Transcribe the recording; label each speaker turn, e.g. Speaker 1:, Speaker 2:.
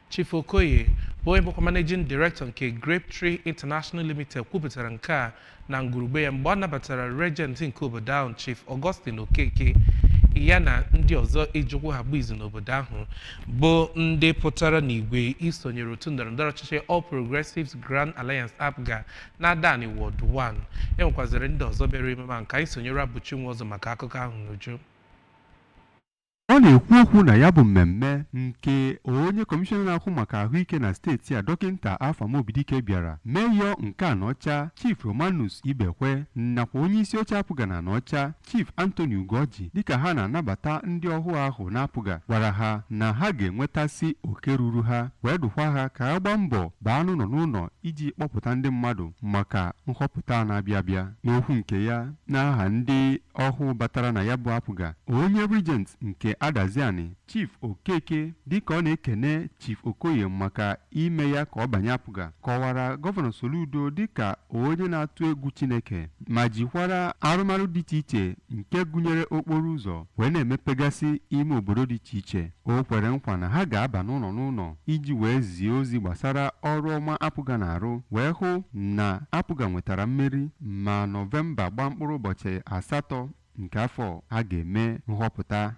Speaker 1: Chief Okoye bụ onye bụkwa Managing Director nke Grape Tree International Limited kwupụtara nke a na ngwurugbe ya mgbe ọ nabatara Regent nke obodo ahụ, Chief Augustine Okeke, ya na ndị ọzọ ejikwu ha gba izu n'obodo ahụ, bụ ndị pụtara n'igwe isonyere otu ndọrọndọrọ ọchịchị All Progressives Grand Alliance, APGA, na Adani Ward 1. E nwekwazịrị ndị ọzọ bịara emume a. Nke anyị sonyere Abụchi Nwa ọzọ maka akụkọ ahụ n'uju.
Speaker 2: Ọ na-ekwu okwu na ya bụ mmemme nke onye kọmishọna na-ahụ maka ahụike na steeti a, Dọkịta Afam Obidike, bịara meyọ nke Anọcha, Chief Romanus Ibekwe, nakwa onye isi oche APGA na Anọcha, Chief Anthony Ugoji, dịka ha na-anabata ndị ọhụụ ahụ na-APGA, gwara ha na ha ga-enwetasị oke ruru ha, wee dụkwa ha ka ha gbaa mbọ baa n'ụlọ n'ụlọ iji kpọpụta ndị mmadụ maka nhọpụta a na-abịa abịa. N'okwu nke ya n'aha ndị ọhụụ batara na ya bụ APGA, onye Regent nke Adaziani, Chief Okeke, dịka ọ na-ekene Chief Okoye maka ime ya ka ọ banye APGA, kọwara Gọvanọ Soludo dịka onye na-atụ egwu Chineke ma jikwara arụmarụ dị iche iche nke gụnyere okporo ụzọ wee na-emepegasị ime obodo dị iche iche. O kwere nkwa na ha ga-aba n'ụlọ n'ụlọ iji wee zie ozi gbasara ọrụ ọma APGA na-arụ, wee hụ na APGA nwetara mmeri ma Nọvemba gbaa mkpụrụ ụbọchị 8 nke afọ a ga-eme nhọpụta.